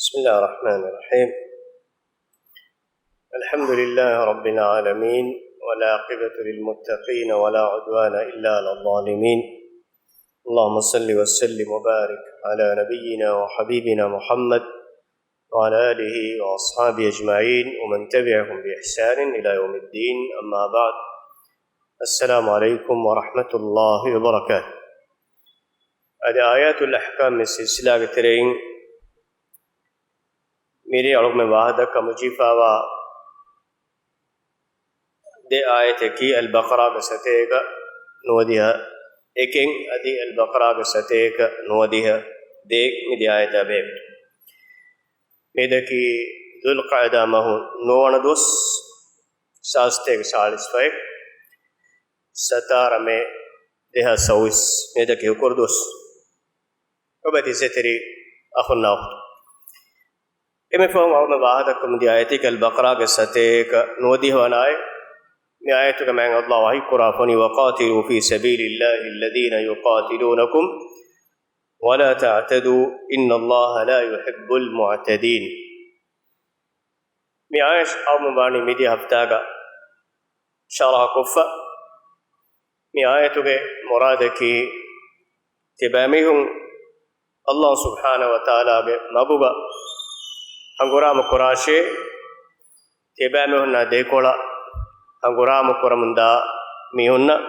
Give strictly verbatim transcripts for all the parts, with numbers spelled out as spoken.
بسم الله الرحمن الرحيم. الحمد لله رب العالمين، والعاقبة للمتقين، ولا عدوان إلا على الظالمين. اللهم صل وسلم وبارك على نبينا وحبيبنا محمد وعلى آله وأصحابه أجمعين ومن تبعهم بإحسان إلى يوم الدين، أما بعد. السلام عليكم ورحمة الله وبركاته. އަދި އާޔާތުލް އަޙްކާމް ސިލްސިލާގެ ތެރެއިން މިރޭ އަޅުގަނޑުމެން ވާހަކަ ދައްކަމުން ޖެހިފައިވާ ދެ އާޔަތަކީ އަލް ބަޤަރާގެ ސަތޭކަ ނުވަދިހަ އެކެއް އަދި އަލް ބަޤަރާގެ ސަތޭކަ ނުވަދިހަ ދޭއް މި ދެ އާޔަތާ ބެހޭ. މިއަދަކީ ޛުލްޤަޢިދާ މަހު ނުވަވަނަ ދުވަސް، ސާސްތޭކަ ސާޅީސް ފަހެއް، ސަތާރަ މޭ ދެހާސް ސައުވީސް، މިއަދަކީ ހުކުރު ދުވަސް. އޮބަދި ސެތެރި އަޚުންނާ އުޚްތު. އެންމެ ފަހުން އަޅުގަނޑު ވާހަކަ ދައްކަމުން ދިޔަ އާޔަތަކީ އަލް ބަޤަރާގެ ސަތޭކަ ނުވަދިހަ ވަނަ އާޔަތް. މި އާޔަތުގެ މާތް ﷲ ވަޙީ ކުރާ ފޮނި، وقاتلوا في سبيل الله الذين يقاتلونكم ولا تعتدوا إن الله لا يحب المعتدين. މި އާޔަތް އަޅުގަނޑު ވަނީ މިދިޔަ ހަފްތާގަ ޝަރަޙަ ކޮށްފަ. މި އާޔަތުގެ މުރާދަކީ، ތިބާމީހުން ﷲ ސުބްޙާނަހޫ ވަތަޢާލާގެ މަގުގަ ހަނގުރާމަ ކުރާށޭ، ތިބާމީހުންނާ ދެކޮޅަށް ހަނގުރާމަ ކުރަމުންދާ މީހުންނަށް،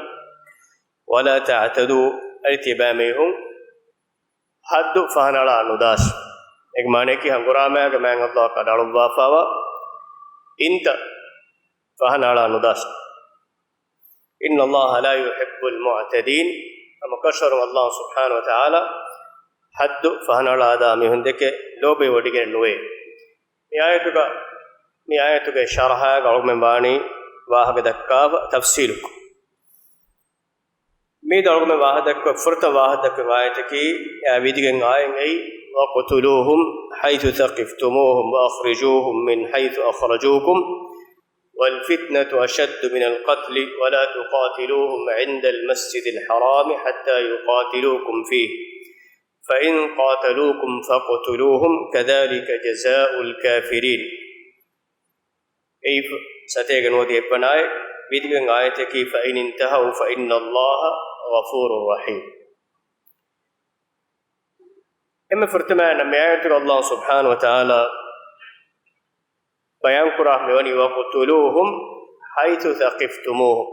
ولا تعتدوا، އަދި ތިބާމީހުން ޙައްދު ފަހަނަޅާ ނުދާށި. އޭގެ މާނައަކީ ހަނގުރާމައިގެ މާތް ﷲ ކަނޑައަޅުއްވާފައިވާ އިންތައް ފަހަނަޅާ ނުދާށި. إن الله لا يحب المعتدين، ހަމަކަށަވަރުން ﷲ ސުބްޙާނަހޫ ވަތަޢާލާ ޙައްދު ފަހަނަޅާދާ މީހުންދެކެ ލޯބިވޮޑިގެން ނުވޭ. މި އާޔަތުގަ، މި އާޔަތުގެ ޝަރަޙާގަ އަޅުގަނޑުމެން ވާނީ ވާހަކަ ދައްކާފަ ތަފްސީލުކޮށް. މިއަދު އަޅުގަނޑުމެން ވާހަކަ ދައްކަ، ފުރަތަމަ ވާހަކަ ދައްކަން އާޔަތަކީ އާ ވިދިގެން އާޔަތް އެއީ، وقتلوهم حيث ثقفتموهم وأخرجوهم من حيث أخرجوكم والفتنة أشد من القتل ولا تقاتلوهم عند المسجد الحرام حتى يقاتلوكم فيه فإن قاتلوكم فاقتلوهم كذلك جزاء الكافرين. އެއީ ސަތޭކަ ނުވަދިހަ އެއްވަނަ އާޔަތް. ވިދިގެން އާޔަތަކީ، فإن انتهوا فإن الله غفور رحيم. އެންމެ ފުރަތަމަ މި އާޔަތުގަ ﷲ ސުބްޙާނަހޫ ވަތަޢާލާ ބަޔާންކުރާ މިވަނީ، وقتلوهم حيث ثقفتموهم.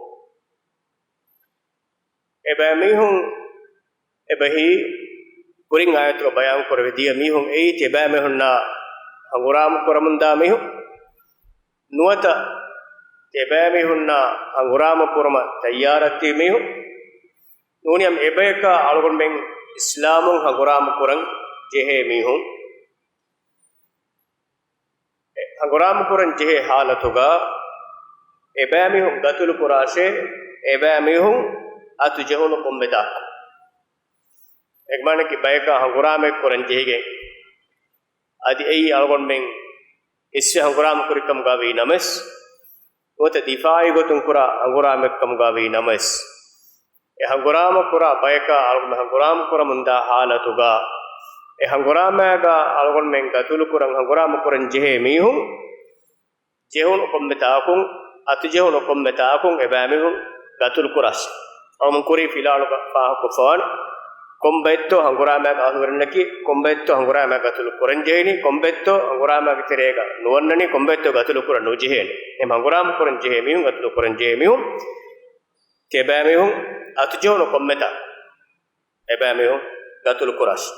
އެބައިމީހުން އެބަހީ ކުރިން އާޔަތުގަ ބަޔާންކުރެވި ދިޔަ މީހުން އެއީ ތިބާމީހުންނާ ހަނގުރާމަ ކުރަމުންދާ މީހުން. ނުވަތަ ތިބާމީހުންނާ ހަނގުރާމަ ކުރުމަށް ތައްޔާރަށްދިޔަ މީހުން. ނޫނީ އެބަޔަކާ އަޅުގަނޑުމެން އިސްލާމުން ހަނގުރާމަ ކުރަން ޖެހޭ މީހުން. އެ ހަނގުރާމަ ކުރަން ޖެހޭ ހާލަތުގަ އެބައިމީހުން ގަތުލު ކުރާށޭ، އެބައިމީހުން އަތު ޖެހުނު ކޮންމެ ތާކު. އެގެ މާނައަކީ ބަޔަކާ ހަނގުރާމައެއް ކުރަން ޖެހިގެން، އަދި އެއީ އަޅުގަނޑުމެން އިސްވެ ހަނގުރާމަ ކުރިކަމުގަ ވީ ނަމަވެސް، ނުވަތަ ދިފާޢީ ގޮތުން ކުރާ ހަނގުރާމައެއްކަމުގަ ވީ ނަމަވެސް، އެ ހަނގުރާމަ ކުރާ ބަޔަކާ އަޅުގަނޑުމެން ހަނގުރާމަ ކުރަމުންދާ ހާލަތުގަ، އެ ހަނގުރާމައިގަ އަޅުގަނޑުމެން ގަތުލު ކުރަން ހަނގުރާމަ ކުރަން ޖެހޭ މީހުން ޖެހުނު ކޮންމެ ތާކުން، އަތުޖެހުނު ކޮންމެ ތާކުން އެބައިމީހުން ގަތުލު ކުރާށި. އަޅުގަނޑު ކުރީ ފިލާވަޅުގަ ފާހަގަކޮށްފަވާނެ. ކޮންބައެއްތޯ ހަނގުރާމައިގެ އަހުލުވެރިންނަކީ، ކޮންބައެއްތޯ ހަނގުރާމައިގެ ގަތުލު ކުރަން ޖެހެނީ، ކޮންބައެއްތޯ ހަނގުރާމައިގެ ތެރޭގަ ނުވަންނަނީ، ކޮންބައެއްތޯ ގަތުލު ކުރަން ނުޖެހޭނީ. އެހެން ހަނގުރާމަ ކުރަން ޖެހޭ މީހުން، ގަތުލު ކުރަން ޖެހޭ މީހުން، ތިބާމީހުން އަތުޖެހުނު ކޮންމެތާ އެބައިމީހުން ގަތުލު ކުރާށި.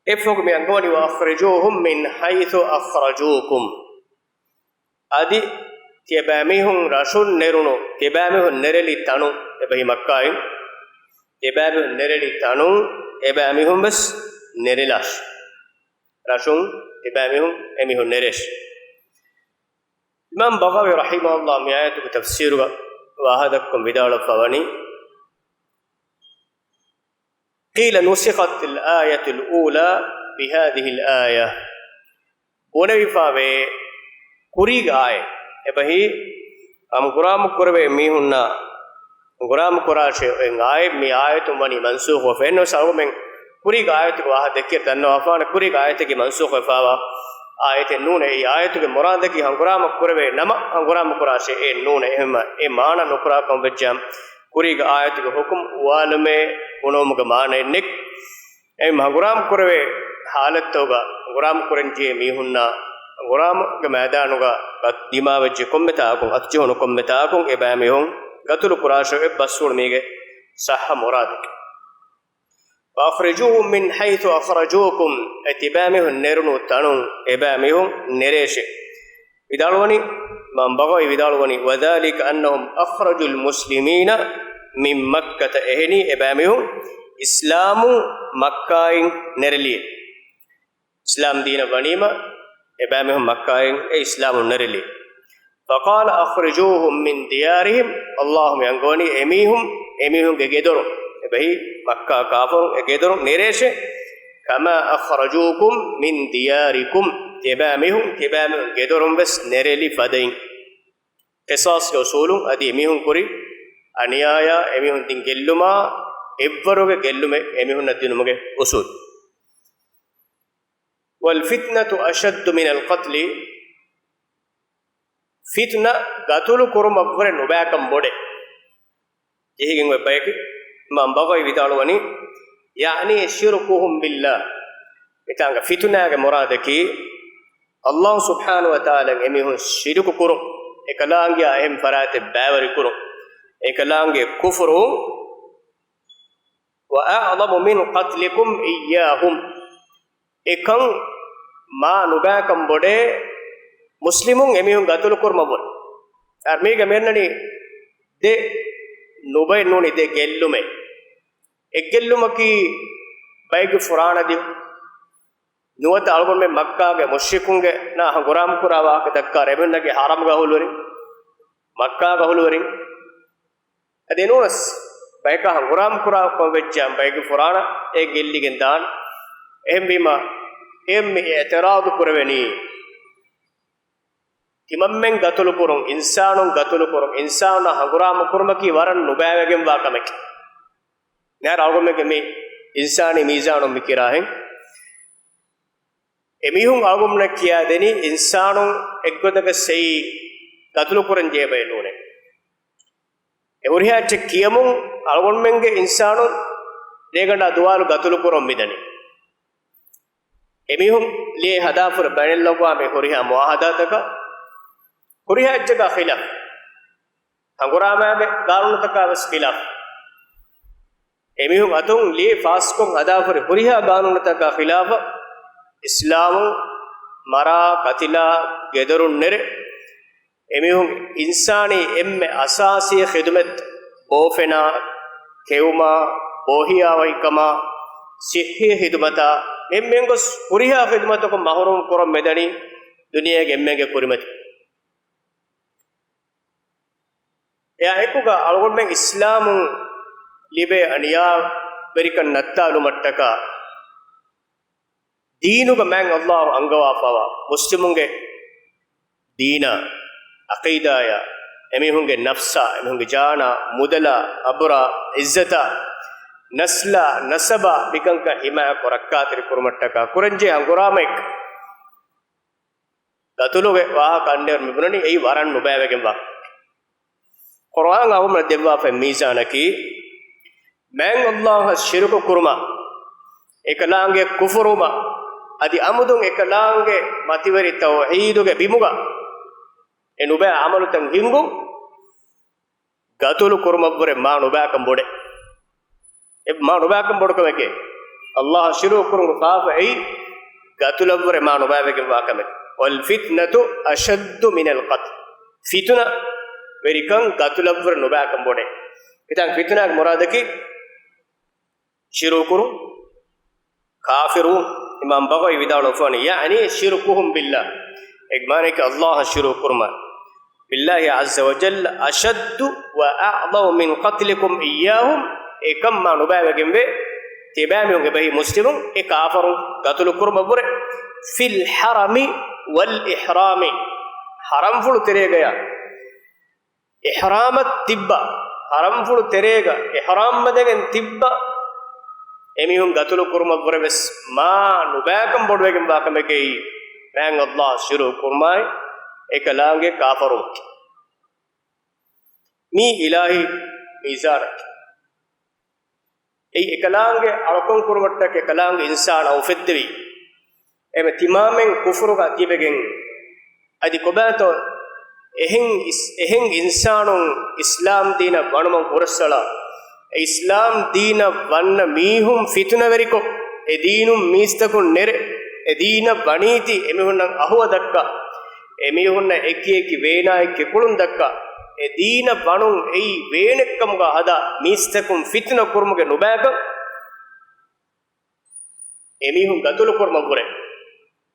އެއަށްފަހު މި އަންގަވަނީ، وأخرجوهم من حيث أخرجوكم. އަދި ތިޔަބައިމީހުން ރަށުން ނެރުނު، ތިޔަބައިމީހުން ނެރެލި ތަނުން، އެބަހީ މައްކާއިން، ތިޔަބައިމީހުން ނެރެލި ތަނުން އެބައިމީހުން ވެސް ނެރެލާށި. ރަށުން ތިޔަބައިމީހުން އެމީހުން ނެރޭށި. އިމާމް ބަޣަވީ ރަޙިމަހުﷲ މި އާޔަތުގެ ތަފްސީރުގަ ވާހަކަ ދައްކަން ވިދާޅުވެފަ ވަނީ، قيل نسخت الآية الأولى بهذه الآية. ބުނެވިފަވޭ، ކުރީގެ އާޔަތް، އެބަހީ ހަނގުރާމަ ކުރެވޭ މީހުންނާ ހަނގުރާމަ ކުރާށޭ އޮތް އާޔަތް، މި އާޔަތުން ވަނީ މަންސޫޚުވެފަ. އެހެންނަމަވެސް އަޅުގަނޑުމެން ކުރީގެ އާޔަތުގެ ވާހަކަ ދެއްކިއިރު ދަންނަވާފާނެ، ކުރީގެ އާޔަތަކީ މަންސޫޚުވެފާވާ އާޔަތެއް ނޫނޭ. އެއީ އާޔަތުގެ މުރާދަކީ ހަނގުރާމަ ކުރެވޭ ނަމަ ހަނގުރާމަ ކުރާށޭ. އެއެއް ނޫނޭ. އެހެންވީމަ އެ މާނަ ނުކުރާ ކަމަށް ވެއްޖާ، ކުރީގެ އާޔަތުގެ ހުކުމް އުވާލުމޭ ބުނުވުމުގެ މާނައެއް ނެތް. އެހެން ހަނގުރާމަ ކުރެވޭ ޙާލަތްތަކުގަ ހަނގުރާމަ ކުރަން ޖެހޭ މީހުންނާ ހަނގުރާމަގެ މައިދާނުގަ ދިމާވެއްޖެ ކޮންމެ ތާކުން، އަތުޖެހުނު ކޮންމެ ތާކުން އެބައިމީހުން ގަތުލު ކުރާށޭ. އެއް ބަސްފުޅު މީގެ ޞައްޙަ މުރާދަކީ. وأخرجوهم من حيث أخرجوكم، އެ ތިބާމީހުން ނެރުނު ތަނުން އެބައިމީހުން ނެރޭށޭ. ވިދާޅުވަނީ، އިމާމް ބަޣަވީ ވިދާޅުވަނީ، وذلك أنهم أخرجوا المسلمين من مكة، އެހެނީ އެބައިމީހުން އިސްލާމުން މައްކާއިން ނެރެލިއޭ. އިސްލާމް ދީނަށް ވަނީމަ އެބައިމީހުން މައްކާއިން އެ އިސްލާމުން ނެރެލި. فقال أخرجوهم من ديارهم، އައްލާހު މި އަންގަވަނީ އެމީހުން، އެމީހުންގެ ގެދޮރުން، އެބަހީ މައްކާ ކާފަރުން އެ ގެދޮރުން ނެރޭށޭ. كما أخرجوكم من دياركم، ތިބާމީހުން، ތިބާމީހުން ގެދޮރުން ވެސް ނެރެލި ފަދައިން. ޤިޞާޞްގެ އުޞޫލުން އަދި އެމީހުން ކުރި އަނިޔާޔާ، އެމީހުން ދިން ގެއްލުމާ، އެއްވަރުގެ ގެއްލުމެއް އެމީހުންނަށް ދިނުމުގެ އުޞޫލު. والفتنة أشد من القتل، ފިތުނަ ގަތުލު ކުރުމަށްވުރެ ނުބައިކަން ބޮޑޭ. ޖެހިގެން އޮތް ބަޔަކީ، އިމާމް ބަޣަވީ ވިދާޅުވަނީ، يعني شركهم بالله. މިތާނގަ ފިތުނާގެ މުރާދަކީ، އައްލާހު ސުބްޙާނަހު ވަތަޢާލާއަށް އެމީހުން ޝިރުކު ކުރުން، އެކަލާނގެއާ އެހެން ފަރާތެއް ބައިވެރި ކުރުން، އެކަލާނގެ ކުފުރު، وأعظم من قتلكم إياهم، އެކަން މާ ނުބައިކަން ބޮޑޭ މުސްލިމުން އެމީހުން ގަތުލު ކުރުމަށްވުރެ. އަ، މީގަ މިއަންނަނީ ދެ ނުބައެއް ނޫނީ، ދެ ގެއްލުމެއް. އެއްގެއްލުމަކީ ބައެއްގެ ފުރާނަ ދިނުން. ނުވަތަ އަޅުގަނޑުމެން މައްކާގެ މުޝްރިކުންގެ ނާ ހަނގުރާމަ ކުރާ ވާހަކަ ދައްކާ އެމީހުންނަކީ ޙަރަމްގަ އުޅުވަރިން، މައްކާގަ އުޅުވަރިން. އަދި ނޫނަސް ބަޔަކާ ހަނގުރާމަ ކުރާ ކޮށް ވެއްޖާ ބައެއްގެ ފުރާނަ އެ ގެއްލިގެން ދާން. އެހެންވީމަ އެ މި އިޢުތިރާޟު ކުރެވެނީ ތިމަންމެން ގަތުލު ކުރުން، އިންސާނުން ގަތުލު ކުރުން، އިންސާނާ ހަނގުރާމަ ކުރުމަކީ ވަރަށް ނުބައިވެގެންވާ ކަމެކޭ. ނާރަ އަޅުގަނޑުމެންގެ މި އިންސާނީ މީޒާނުން މި ކިރާހެން. އެމީހުން އަޅުގަނޑުމެންނަށް ކިޔާދެނީ އިންސާނުން އެއްގޮތަކަށް ސެއި ގަތުލު ކުރަން ޖެހޭ ބައެއް ނޫނޭ. އެ ހުރިހާ އެއްޗެއް ކިޔަމުން އަޅުގަނޑުމެންގެ އިންސާނުން ރޭގަނޑާ ދުވާލު ގަތުލު ކުރަން މިދަނީ. އެމީހުން ލިޔެ ހަދާފުރި ބައިނަލްއަގްވާމީ ހުރިހާ މުޢާހަދާތަކަށް ހުރިހާ އެއްޗަކާ ޚިލާފް، ހަނގުރާމާގެ ގާނޫނުތަކާ ވެސް ޚިލާފް. އެމީހުން އަތުން ލިޔެ ފާސްކޮށް ހަދާފުރި ހުރިހާ ގާނޫނުތަކާ ޚިލާފަށް އިސްލާމު މަރާ، ކަތިލާ، ގެދޮރުން ނެރެ، އެމީހުން އިންސާނީ އެންމެ އަސާސީ ޚިދުމަތް، ބޯފެނާ، ކެއުމާ، ބޯހިޔާވަހިކަމާ، ޞިއްޙީ ޚިދުމަތާ، އެންމެން ގޮސް ހުރިހާ ޚިދުމަތަކުން މަޙްރޫމް ކުރަން މިދަނީ ދުނިޔޭގެ އެންމެންގެ ކުރިމަތި. އެއާ އެކުގަ އަޅުގަނޑުމެން އިސްލާމުން ލިބޭ އަނިޔާވެރިކަން ނައްތާލުމަށްޓަކާ، ދީނުގަ މާތް އައްލާހު އަންގަވާފަވާ މުސްލިމުންގެ ދީނާ، ޢަޤީދާޔާ، އެމީހުންގެ ނަފްސާ، އެމީހުންގެ ޖާނާ، މުދަލާ، އަބުރާ، ޢިއްޒަތާ، ނަސްލާ، ނަސަބާ، މިކަންކަން ޙިމާޔަތްކޮށް ރައްކާތެރި ކުރުމަށްޓަކާ ކުރަންޖެހޭ ހަނގުރާމައެއް. ގަތުލުގެ ވާހަކަ އަންނައިރު މި ބުނަނީ އެއީ ވަރަށް ނުބައިވެގެންވާ. ޤުރުއާން އަޅުގަނޑުމެންނަށް ދެއްވާފައި މީޒާނަކީ، މާތް އައްލާހަށް ޝިރުކު ކުރުމާ، އެކަލާނގެ ކުފުރުވުމާ، އަދި އަމުދުން އެކަލާނގެ މަތިވެރި ތައުޙީދުގެ ބިމުގަ އެ ނުބައި ޢަމަލުތައް ހިންގުން، ގަތުލު ކުރުމަށްވުރެ މާ ނުބައިކަން ބޮޑޭ. އެ މާ ނުބައިކަން ބޮޑު ކަމެކޭ. އައްލާހަށް ޝިރުކު ކުރުމުގެ ފާފަ އެއީ ގަތުލަށްވުރެ މާ ނުބައިވެގެންވާ ކަމެކޭ. والفتنة أشد من القتل. ފިތުނަ ވެރިކަން ގަތުލަށްވުރެ ނުބައިކަން ބޮޑޭ. މިތާނގެ ފިތުނާގެ މުރާދަކީ ޝިރުކު ކުރުން، ކާފިރުވުން. އިމާމް ބަޣަވީ ވިދާޅުވެފަވަނީ، يعني شركهم بالله. އޭގެ މާނައަކީ އައްލާހަށް ޝިރުކު ކުރުމަށް. بالله عز وجل أشد وأعظم من قتلكم إياهم. އެކަން މާ ނުބައިވެގެންވޭ، ތިބާމީހުން އެބަހީ މުސްލިމުން އެ ކާފަރުން ގަތުލު ކުރުމަށްވުރެ. في الحرم والإحرام. ޙަރަމްފުޅު ތެރޭގަޔާ އިޙްރާމަށް ތިއްބާ، ޙަރަމްފުޅު ތެރޭގަ އިޙްރާމް ބަނދެގެން ތިއްބާ، އެމީހުން ގަތުލު ކުރުމަށްވުރެވެސް މާ ނުބައިކަން ބޮޑުވެގެންވާ ކަމެކޭ މާތް ﷲ ޝުރޫ ކުރުމާއި އެކަލާނގެ ކާފަރުވުމަކީ. މީ އިލާހީ މީޒާނަކީ. އެއީ އެކަލާނގެ އަޅުކަން ކުރުމަށްޓަކައި އެކަލާނގެ އިންސާނާ އުފެއްދެވީ. އެމެ ތިމާމެން ކުފުރުގަ ތިބެގެން، އަދި ކޮބާތޯ އެހެން އިސް-، އެހެން އިންސާނުން އިސްލާމް ދީނަށް ވަނުމަށް ހުރަސްއަޅާ، އެ އިސްލާމް ދީނަށް ވަންނަ މީހުން ފިތުނަވެރިކޮށް، އެ ދީނުން މީސްތަކުން ނެރެ، އެ ދީނަށް ވަނީތީ އެމީހުންނަށް އަހުވަ ދައްކާ، އެމީހުންނަށް އެކި އެކި ވޭނާއެއް ކެކުޅުން ދައްކާ، އެ ދީނަށް ވަނުން އެއީ ވޭނެއްކަމުގަ ހަދާ މީސްތަކުން ފިތުނަ ކުރުމުގެ ނުބައިކަން އެމީހުން ގަތުލު ކުރުމަށްވުރެ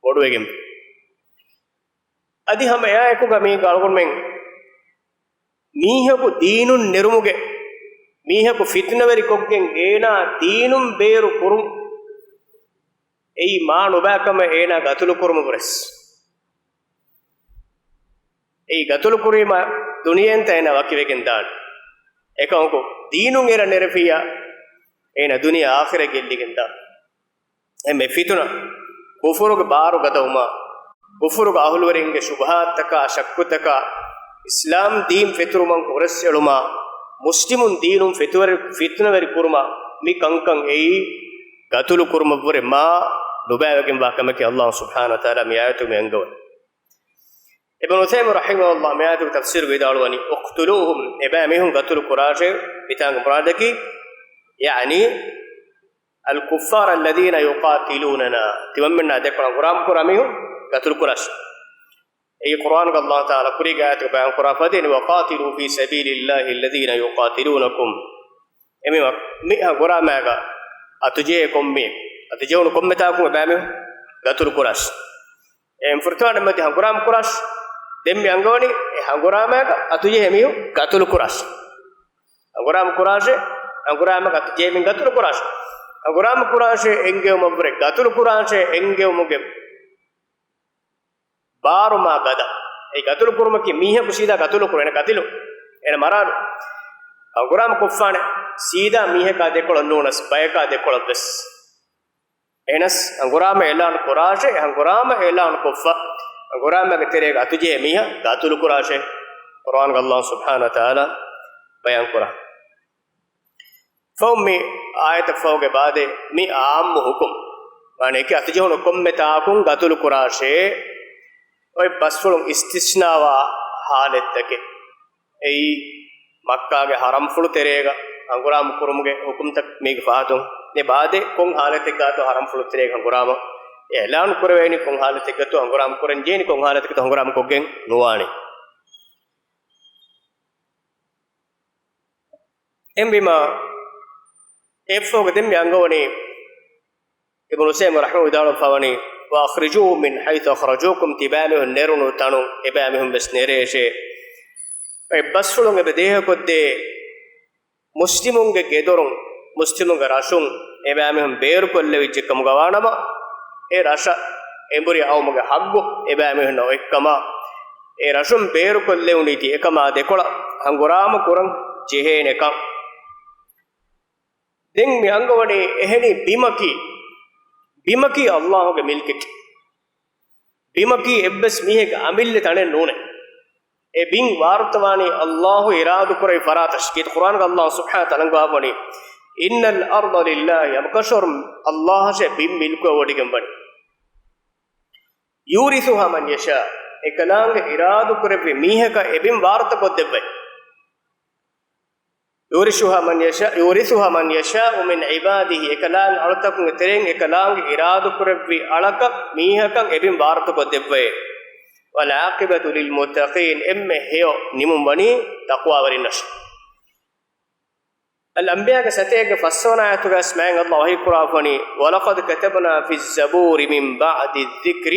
ބޮޑުވެގެން. އަދި ހަމަ އެއާއެކުގަ މީގަ އަޅުގަނޑުމެން މީހަކު ދީނުން ނެރުމުގެ، މީހަކު ފިތުނަވެރިކޮށްގެން އޭނާ ދީނުން ބޭރު ކުރުން، އެއީ މާ ނުބައިކަމަށް އޭނާ ގަތުލު ކުރުމަށްވުރެސް. އެއީ ގަތުލު ކުރީމަ ދުނިޔެއިންތައް އޭނާ ވަކިވެގެން ދާނެ. އެކަމަކު ދީނުން އޭނާ ނެރެފިއްޔާ، އޭނާ ދުނިޔެ އާޚިރަތް ގެއްލިގެން ދާނެ. އެންމެ ފިތުނަ، ކުފުރުގެ ބާރު ގަދަވުމާ، ކުފުރުގެ އަހުލުވެރިންގެ ޝުބުހާތްތަކާ، ޝައްކުތަކާ، އިސްލާމް ދީން ފެތުރުމަށް ހުރަސްއެޅުމާ، މުސްލިމުން ދީނުން ފެތުވެރި-، ފިތުނަވެރި ކުރުމާ، މި ކަންކަން އެއީ ގަތުލު ކުރުމަށްވުރެ މާ ނުބައިވެގެންވާ ކަމެކޭ. ﷲ ސުބްޙާނަހޫ ވަތަޢާލާ މި އާޔަތު މި އަންގަވަނީ. އިބްނު ޢުޘައިމީން ރަޙިމަހުﷲ މި އާޔަތުގެ ތަފްސީރު ވިދާޅުވަނީ، اقتلوهم، އެބައިމީހުން ގަތުލު ކުރާށޭ. މިތާނގެ މުރާދަކީ، ޔަޢުނީ، الكفار الذين يقاتلوننا، ތިމަންމެންނާ ދެކޮޅަށް ހަނގުރާމަ ކުރާ މީހުން ގަތުލު ކުރާށޭ. އެއީ ޤުރުއާނުގަ ﷲ ތަޢާލާ ކުރީގެ އާޔަތުގަ ބަޔާން ކުރާ ފަދައިން، وقاتلوا في سبيل الله الذين يقاتلونكم. އެމީހުން މި ހަނގުރާމައިގަ އަތުޖެހޭ ކޮންމެ، އަތުޖެހުނު ކޮންމެ ތާކުން އެބައިމީހުން ގަތުލު ކުރާށޭ. އެ ފުރަތަމަ މަތި ހަނގުރާމަ ކުރާށޭ. ދެން މި އަންގަވަނީ އެ ހަނގުރާމައިގަ އަތުޖެހޭ މީހުން ގަތުލު ކުރާށޭ. ހަނގުރާމަ ކުރާށޭ، ހަނގުރާމައިގަ އަތުޖެހޭ މީހުން ގަތުލު ކުރާށޭ. ހަނގުރާމަ ކުރާށޭ އެންގެވުމަށްވުރެ ގަތުލު ކުރާށޭ އެންގެވުމުގެ ބާރު މާ ގަދަ. އެ ގަތުލު ކުރުމަކީ މީހަކު ސީދާ ގަތުލު ކުރުން، އޭނަ ގަތިލު، އޭނަ މަރާން. ހަނގުރާމަ ކޮށްފާނެ ސީދާ މީހަކާ ދެކޮޅަށް ނޫނަސް، ބަޔަކާ ދެކޮޅަށް ވެސް. އެހެނަސް ހަނގުރާމަ އިޢުލާން ކުރާށޭ، ހަނގުރާމަ އިޢުލާން ކޮށްފަ، ހަނގުރާމަގެ ތެރޭގަ އަތުޖެހޭ މީހާ ގަތުލު ކުރާށޭ، ޤުރުއާންގަ ﷲ ސުބްޙާނަހޫ ވަތަޢާލާ ބަޔާން ކުރާ. ފަހުން މި އާޔަތަށް ފަހުގެ ބާދެ މި އާއްމު ހުކުމް، މާނައަކީ އަތުޖެހުނު ކޮންމެ ތާކުން ގަތުލު ކުރާށޭ، އޮތް ބަސްފުޅުން އިސްތިސްނާވާ ހާލަތްތަކެއް. އެއީ، މައްކާގެ ޙަރަމްފުޅު ތެރޭގަ ހަނގުރާމަ ކުރުމުގެ ހުކުމްތައް މީގެ ފަހަތުން. ދެ ބާދެ ކޮން ޙާލަތެއްގާތޯ ޙަރަމްފުޅު ތެރޭގަ ހަނގުރާމަ އިޢުލާން ކުރެވޭނީ، ކޮން ޙާލަތެއްގަތޯ ހަނގުރާމަ ކުރަން ޖެހޭނީ، ކޮން ޙާލަތެއްގަތޯ ހަނގުރާމަ ކޮށްގެން ނުވާނީ. އެހެންވީމާ، އެއަށްފަހުގަ ދެން މި އަންގަވަނީ، އިބްނު ޢުޘައިމީން ރަޙިމަހު ވިދާޅުވެފަވަނީ، "وأخرجوهم من حيث أخرجوكم"، ތިބާމީހުން ނެރުނު ތަނުން އެބާމީހުން ވެސް ނެރޭށޭ. އެ ބަސްފުޅުން އެބަ ދޭހަކޮށްދޭ، މުސްލިމުންގެ ގެދޮރުން، މުސްލިމުންގެ ރަށުން އެބާމީހުން ބޭރުކޮށްލެވިއްޖެ ކަމުގަ ވާނަމަ، އެ ރަށަށް އެނބުރި އައުމުގެ ޙައްޤު އެބާމީހުންނަށް އޮތްކަމަށް، އެ ރަށުން ބޭރުކޮށްލެވުނީތީ އެކަމާ ދެކޮޅަށް ހަނގުރާމަ ކުރަން ޖެހޭނެކަން. ދެން މި އަންގަވަނީ އެހެނީ ބިމަކީ، ބިމަކީ ﷲ ގެ މިލްކެކޭ. ބިމަކީ އެއްވެސް މީހެއްގެ އަމިއްލަ ތަނެއް ނޫނޭ. އެ ބިން ވާރުތަވާނީ ﷲ އިރާދަކުރެއްވި ފަރާތަށް. ކީރިތި ޤުރުއާންގަ ﷲ ސުބްޙާނަހޫ ވަތަޢާލާ އަންގަވަނީ، "إن الأرض لله"، އަބަކަށަވަރުން ﷲ އަށޭ ބިން މިލްކުވެވޮޑިގެންވަނީ. "يورثها من يشاء"، އެކަލާނގެ އިރާދަކުރެއްވި މީހަކަށް އެ ބިން ވާރުތަކޮށްދެއްވައި. "يورثها من يشاء، يورثها من يشاء من عباده"، އެކަލާނގެ އަޅުތަކުންގެ ތެރެއިން އެކަލާނގެ އިރާދަކުރެއްވި އަޅަކަށް މީހަކަށް އެ ބިން ވާރުތަކޮށްދެއްވައޭ. "والعاقبة للمتقين"، އެންމެ ހެޔޮ ނިމުން ވަނީ ތަޤްވާވެރިންނަށް. އަލްއަންބިޔާގެ ސަތޭކަ ފަސްވަނަ އާޔަތުގައި ވެސް މާތް ﷲ ވަޙީ ކުރައްވަނީ، "ولقد كتبنا في الزبور من بعد الذكر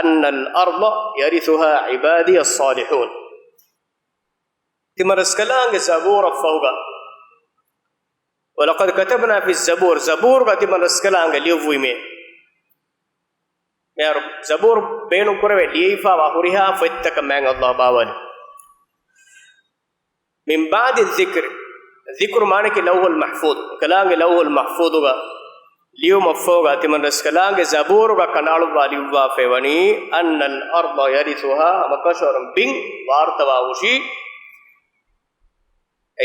أن الأرض يرثها عبادي الصالحون". ތިމަން ރަސްކަލާނގެ ޒަބޫރަށްފަހުގަ، "ولقد كتبنا في الزبور"، ޒަބޫރުގަ ތިމަން ރަސްކަލާނގެ ލިޔުއްވުއިމޭ. މިހާރު ޒަބޫރު ބޭނުން ކުރެވޭ ލިޔެވިފައިވާ ހުރިހާ ފޮތްތަކަށް މާތް ﷲ ބާވަނީ. "من بعد الذكر". ޛިކުރު މާނައަކީ ލައުހުލް މަޙްފޫޡު. އެކަލާނގެ ލައުހުލް މަޙްފޫޡުގަ ލިޔުމަށްފަހުގަ ތިމަންރަސްކަލާނގެ ޒަބޫރުގަ ކަނޑައަޅުއްވާ ލިޔުއްވާފައިވަނީ، أن الأرض يرثها، ހަމަކަށަވަރުން ބިން ވާރުތަވާ ހުށީ،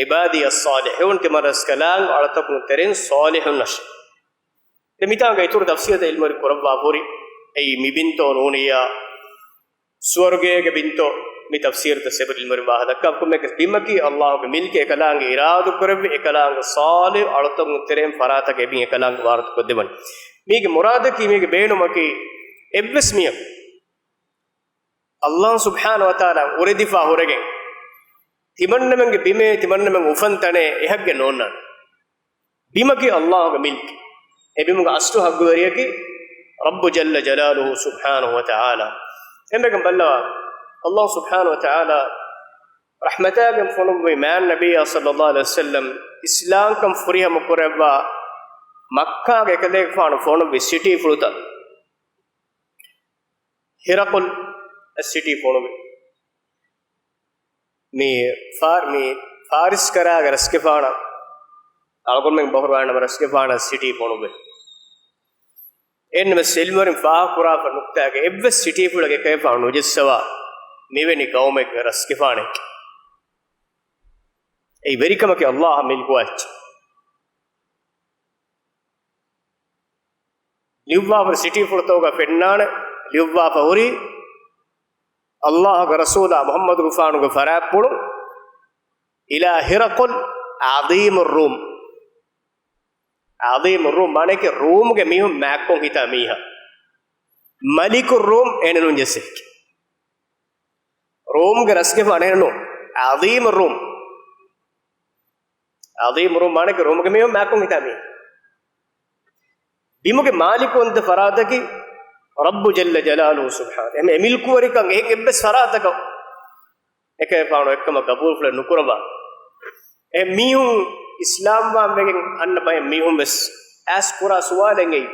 عبادي الصالحون، ތިމަންރަސްކަލާނގެ އަޅުތަކުން ތެރެއިން ޞާލިޙުންނަށް. ދެން މިތާނގަ އިތުރު ތަފްސީރުތައް ޢިލްމުވެރިން ކުރައްވާ ހުރި، އެއީ މި ބިންތޯ ނޫނިއްޔާ ސުވަރުގޭގެ ބިންތޯ؟ މި ތަފްސީރުތައް ސެބަ ޢިލްމުވެރިން ވާހަކަ ދައްކާ ކޮންމެ ބިމަކީ ﷲ ގެ މިލްކެއް، އެކަލާނގެ އިރާދަ ކުރެއްވި، އެކަލާނގެ ޞާލިޙު އަޅުތަކުން ތެރެއިން ފަރާތަކަށް އެ ބިން އެކަލާނގެ ވާރުތަ ކޮށްދެއްވަނީ. މީގެ މުރާދަކީ، މީގެ ބޭނުމަކީ، އެއްވެސް މީހަކު ﷲ ސުބްޙާނަހޫ ވަތަޢާލާ އުރެދިފާ ހުރެގެން، ތިމަންނަމެންގެ ބިމޭ، ތިމަންނަމެން އުފަން ތަނޭ އެ ހައްގެއް ނޯންނާނެ. ބިމަކީ ﷲ ގެ މިލްކެއް. އެ ބިމުގެ އަސްލު ހައްގުވެރިޔަކީ ރައްބު ޖައްލަ ޖަލާލުހޫ ސުބްޙާނަހޫ ވަތަޢާލާ. އެންމެގެން ބައްލަވާ، ﷲ ސުބްޙާނަހޫ ވަތަޢާލާ ރަޙްމަތާގެން ފޮނުއްވި މާތް ނަބިއްޔާ ޞައްލައްލާހު ޢަލައިހި ވަސައްލަމް އިސްލާމްކަން ފުރިހަމަ ކުރެއްވާ މައްކާގެ އެކަލޭގެފާނު ފޮނުއްވި ސިޓީފުޅުތައް. ހިރަޤުލް އަށް ސިޓީ ފޮނުވި. މި ފާ-، މި ފާރިސް ކަރާގެ ރަސްގެފާނަށް، އަޅުގަނޑުމެން ބަހުރުވާނަމަ ރަސްގެފާނަށް ސިޓީ ފޮނުވި. އެހެންނަމަވެސް ޢިލްމުވެރިން ފާހަގަކުރާފަ ނުކްތާގެ އެއްވެސް ސިޓީފުޅެއް އެކަލޭގެފާނު ނުޖައްސަވާ މިވެނި ޤައުމެއްގެ ރަސްގެފާނެއްގެ. އެއީ ވެރިކަމަކީ ﷲ އަށް މިލްކުވާ އެއްޗެއް. ލިޔުއްވާފަ ސިޓީފުޅުތަކުގަ ފެންނާނެ، ލިޔުއްވާފަ ހުރީ، ﷲ ގެ ރަސޫލާ މުޙައްމަދުގެފާނުގެ ފަރާތްޕުޅު، إلى هرقل عظيم الروم. ޢަޒީމުއްރޫމް މާނައަކީ ރޫމްގެ މީހުން މާތްކޮށް ހިތާ މީހާ. މަލިކުއްރޫމް އޭނަ ނޫން ޖެއްސެވި. ރޫމްގެ ރަސްގެފާނު އޭނަ ނޫން. ޢަޒީމުއްރޫމް. ޢަޒީމުއްރޫމް މާނައަކީ ރޫމްގެ މީހުން މާތްކޮށް ހިތާ މީހާ. ބިމުގެ މާލިކުވަންތަ ފަރާތަކީ ރައްބު ޖައްލަ ޖަލާލުހޫ ސުބްޙާނަހޫ. އެހެން އެމިލްކުވެރިކަން އެހެން އެއްވެސް ފަރާތަކަށް އެކަލޭގެފާނު އެއްކަމަށް ގަބޫލުފުޅެއް ނުކުރައްވާ. އެ މީހުން އިސްލާމްވާން ވެގެން އަންނަ ބައެއް މީހުން ވެސް އައިސް ކުރާ ސުވާލެއް އެއީ،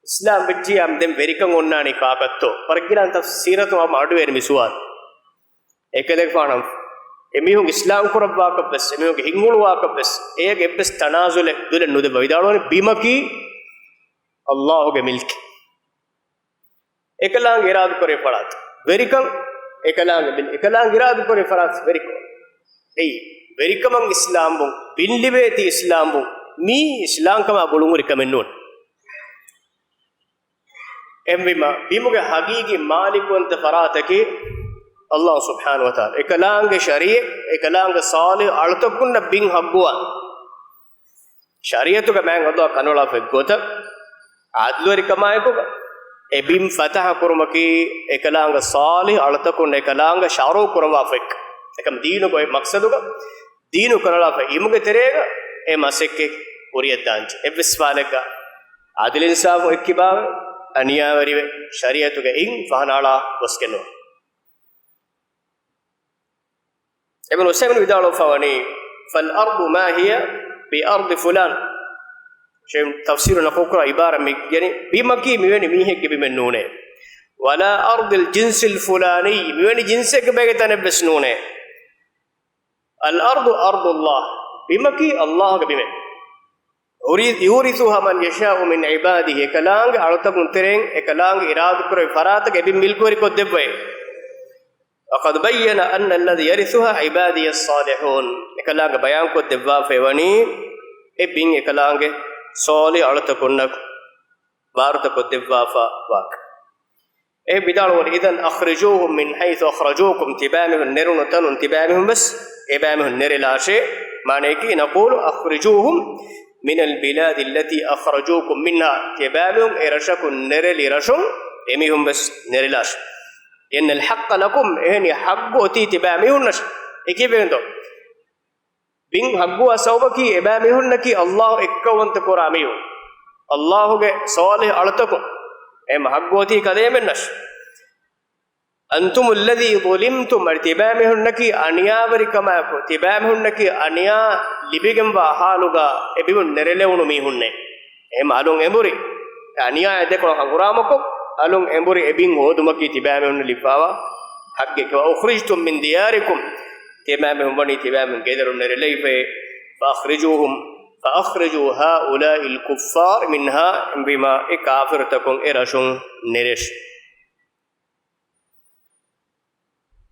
އިސްލާމް ވެއްޖިޔާ ދެން ވެރިކަން އޮންނާނީ ކާކަށްތޯ؟ ވަރަށް ގިނަ ތަފްސީރުތައް އަޑުއެރި މި ސުވާލު. އެކަލޭގެފާނަށް އެމީހުން އިސްލާމް ކުރައްވާކަށްވެސް، އެމީހުންގެ ހިތްހުޅުވާކަށްވެސް، އޭގެ އެއްވެސް ތަނާޒުލެއް ދުލެއް ނުދެއްވާ. ވިދާޅުވަނީ ބިމަކީ ﷲ ގެ މިލްކެއް. އެކަލާނގެ އިރާދަކުރެއްވި ފަރާތެއް. ވެރިކަން އެކަލާނގެ މިލް-، އެކަލާނގެ އިރާދަކުރެއްވި ފަރާތެއް ވެރިކަން. އެއީ، ވެރިކަމަށް އިސްލާމްވުން، ބިން ލިބޭތީ އިސްލާމްވުން، މީ އިސްލާމްކަމާ ގުޅުންހުރި ކަމެއް ނޫން. އެހެންވީމަ، ބިމުގެ ހަގީގީ މާލިކުވަންތަ ފަރާތަކީ ﷲ ސުބްޙާނަހޫ ވަތަޢާލާ. އެކަލާނގެ ޝަރީޢަތް، އެކަލާނގެ ޞާލިޙު އަޅުތަކުންނަށް ބިން ހައްގުވާ. ޝަރީޢަތުގެ މާތް ﷲ ކަނޑައަޅާފަ އެއްގޮތަށް ޢަދްލުވެރިކަމާއެކުގަ އެ ބިން ފަތަޙަ ކުރުމަކީ އެކަލާނގެ ޞާލިޙު އަޅުތަކުން އެކަލާނގެ ޝަރުޢު ކުރައްވާފަ އެއްކަ. އެކަމަ ދީނުގެ އޮތް މަޤްޞަދުގަ ދީނު ކަނޑައަޅާފަ އިމުގެ ތެރޭގަ އެ މަސައްކަތް ކުރިޔަށްދާންޖެ. އެއްވެސް ފާލެއްގަ ޢަދުލު އިންސާފު އެއްކިބާވެ، އަނިޔާވެރިވެ، ޝަރީޢަތުގެ އިން ފަހަނައަޅާ ގޮސްގެންނުވާ. އިބްނު ޢުސައިމީން ވިދާޅުވެފަވަނީ، فالأرض ما هي بأرض فلان. ޝެއިޚު ތަފްސީރު ނަޤުލުކުރާ ޢިބާރާތް މި ގެނެ، ބިމަކީ މިވެނި މީހެއްގެ ބިމެއް ނޫނޭ. ولا أرض الجنس الفلاني، މިވެނި ޖިންސެއްގެ ބޭގެ ތަނެއް ވެސް ނޫނޭ. الأرض أرض الله، ބިމަކީ ﷲ ގެ ބިމެއް. يورثها من يشاء من عباده، އެކަލާނގެ އަޅުތަކުން ތެރެއިން އެކަލާނގެ އިރާދަކުރެއްވި ފަރާތަކަށް އެ ބިން މިލްކުވެރިކޮށްދެއްވައޭ. وقد بين أن الذي يرثها عبادي الصالحون، އެކަލާނގެ ބަޔާންކޮށްދެއްވާފައިވަނީ އެ ބިން އެކަލާނގެ ޞާލިޙު އަޅުތަކުންނަށް ވާރުތަކޮށްދެއްވާފަ ވާކަށް. އެ ވިދާޅުވަނީ، إذن أخرجوهم من حيث أخرجوكم، ތިބާމީހުން ނެރުނު ތަނުން ތިބާމީހުން ވެސް އެބާމީހުން ނެރެލާށޭ. މާނައަކީ، نقول أخرجوهم من البلاد التي أخرجوكم منها، ތިބާމީހުން އެ ރަށަކުން ނެރެލި ރަށުން އެމީހުން ވެސް ނެރެލާށޭ. لأن الحق لكم، އެހެނީ ޙައްޤު އޮތީ ތިބާމީހުންނަށް. އެ ކީއްވެގެންދޯ؟ ބިން ހައްގުވާ ސަބަބަކީ އެބައިމީހުންނަކީ ﷲ އެއްކައުވަންތަ ކުރާ މީހުން. ﷲ ގެ ޞާލިޙު އަޅުތަކުން އެ ހައްގު އޮތީ ކަލޭމެންނަށް. أنتم الذي ظلمتم، ތިބައިމީހުންނަކީ އަނިޔާވެރިކަމާއެކު، ތިބައިމީހުންނަކީ އަނިޔާ ލިބިގެންވާ ހާލުގަ އެ ބިމުން ނެރެލެވުނު މީހުންނޭ. އެހެން އަލުން އެނބުރި، އެ އަނިޔާއެއް ދެކޮޅަށް ހަނގުރާމަކޮށް، އަލުން އެނބުރި އެ ބިން ހޯދުމަކީ ތިބައިމީހުންނަށް ލިބިފައިވާ ހައްގެކެވެ. وأخرجتم من دياركم، ތިބައިމީހުން ވަނީ ތިބައިމީހުން ގެދޮރުން ނެރެލައިފައޭ. فأخرجوهم، فأخرجوا هؤلاء الكفار منها، އެނބީމާ އެ ކާފިރުތަކުން އެ ރަށުން ނެރޭށި.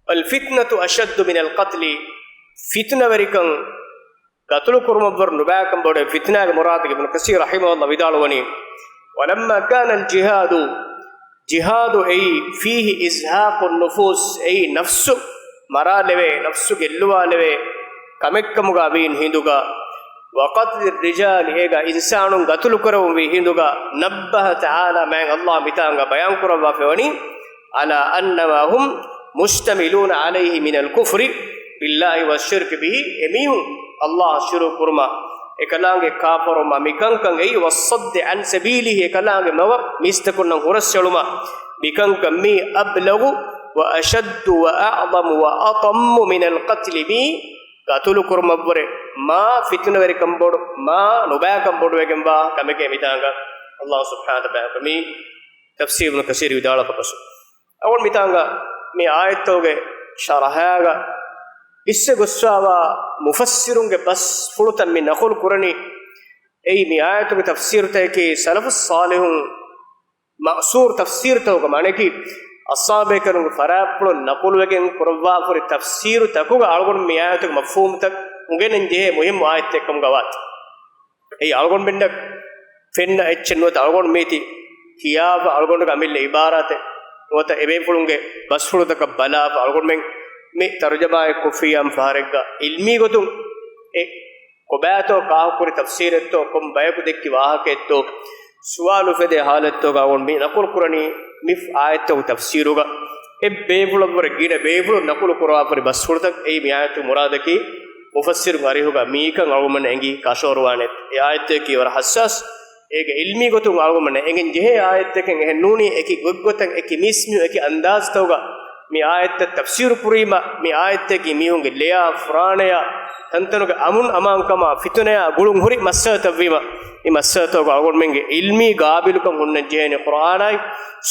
والفتنة أشد من القتل، ފިތުނަވެރިކަން ގަތުލު ކުރުމަށްވުރެ ނުބައިކަން ބޮޑު. ފިތުނާގެ މުރާދުގެ އިބްނު ކަސީރު ރަޙިމަހުﷲ ވިދާޅުވަނީ، ولما كان الجهاد، ޖިހާދު އެއީ، فيه إزهاق النفوس، އެއީ ނަފްސު މަރާލެވޭ، ނަފްސު ގެއްލުވާލެވޭ ކަމެއްކަމުގަ ވީން ހިނދުގަ، وقتل الرجال، އޭގަ އިންސާނުން ގަތުލު ކުރެވުން ވީ ހިނދުގަ، نبه تعالى، މާތް ﷲ މިތާނގަ ބަޔާން ކުރައްވާފައިވަނީ، على أنما هم مشتملون عليه من الكفر بالله والشرك به، އެމީހުން ﷲ ޝިރުކު ކުރުމާ، އެކަލާނގެ ކާފަރުވުމާ، މިކަންކަން އެއީ، والصد عن سبيله، އެކަލާނގެ މަގަށް މީސްތަކުންނަށް ހުރަސްއެޅުމާ، މިކަންކަން މީ، أبلغ وأشد وأعظم وأطم من القتل، މީ ގަތުލު ކުރުމަށްވުރެ މާ ފިތުނަވެރިކަން ބޮޑު، މާ ނުބައިކަން ބޮޑުވެގެންވާ ކަމެކޭ މިތާނގަ ﷲ ސުބްޙާނަހޫ ވަތަޢާލާ ބަޔާންކުރައްވަނީ. ތަފްސީރު އިބްނު ކަސީރު ވިދާޅުވާ ފަސް، އަޅުގަނޑު މިތާނގަ މި އާޔަތްތަކުގެ ޝަރަޙާގަ އިސްވެ ގޮސްފައިވާ މުފައްސިރުންގެ ބަސްފުޅުތައް މި ނަޤުލު ކުރަނީ. އެއީ މި އާޔަތުގެ ތަފްސީރުތަކަކީ ސަލަފު ޞާލިޙުން މައުސޫރު ތަފްސީރުތަކުގެ މާނައަކީ، އަޞްޙާބޭކަލުންގެ ފަރާތްޕުޅުން ނަޤުލުވެގެން ކުރައްވާފަހުރި ތަފްސީރުތަކުގަ އަޅުގަނޑު މި އާޔަތުގެ މަފްހޫމުތައް އުނގެނެން ޖެހޭ މުހިއްމު އާޔަތެއްކަމުގަ ވާތީ. އެއީ އަޅުގަނޑުމެންނަށް ފެންނަ އެއްޗެއް ނުވަތަ، އަޅުގަނޑު މީތި ކިޔާފަ، އަޅުގަނޑުގެ އަމިއްލަ އިބާރާތެއް ނުވަތަ، އެބޭފުޅުންގެ ބަސްފުޅުތަކަށް ބަލާފަ، އަޅުގަނޑުމެން މި ތަރުޖަމާއެއް ކޮށްފިއްޔާމު ފަހަރެއްގަ އިލްމީ ގޮތުން އެ ކޮބާތޯ، ކާކު ކުރި ތަފްސީރެއްތޯ، ކޮން ބަޔަކު ދެއްކި ވާހަކައެއްތޯ، ސުވާލު އުފެދޭ ޙާލަތްތަކުގަ އަޅުގަނޑު މި ނަޤުލު ކުރަނީ މި އާޔަތްތަކުގެ ތަފްސީރުގަ އެ ބޭފުޅަށްވުރެ ގިނަ ބޭފުޅުން ނަޤުލު ކުރާފަހުރި ބަސްފުޅުތައް. އެއީ މި އާޔަތުގެ މުރާދަކީ މުފައްސިރުން އަރިހުގަ މީކަން އަޅުގަނޑުމެންނަށް އެނގި ކަށަވަރުވާނެ. އެ އާޔަތަކީ ވަރަށް ޙައްސާސް. އޭގެ އިލްމީ ގޮތުން އަޅުގަނޑުމެންނަށް އެނގެން ޖެހޭ އާޔަތެއް އެހެން ނޫނީ، އެކި ގޮތްގޮތަށް، އެކި މީސްމީހުން، އެކި އަންދާޒުތަކުގަ މި އާޔަތްތައް ތަފްސީރު ކުރީމަ، މި އާޔަތަކީ މީހުންގެ ލެޔާ، ފުރާނަޔާ، ތަންތަނުގެ އަމުން އަމާންކަމާ، ފިތުނަޔާ ގުޅުން ހުރި މައްސަލަތައްވީމަ، މި މައްސަލަތަކުގަ އަޅުގަނޑުމެންގެ އިލްމީ ގާބިލުކަން ހުންނަން ޖެހޭނެ. ޤުރްއާނާއި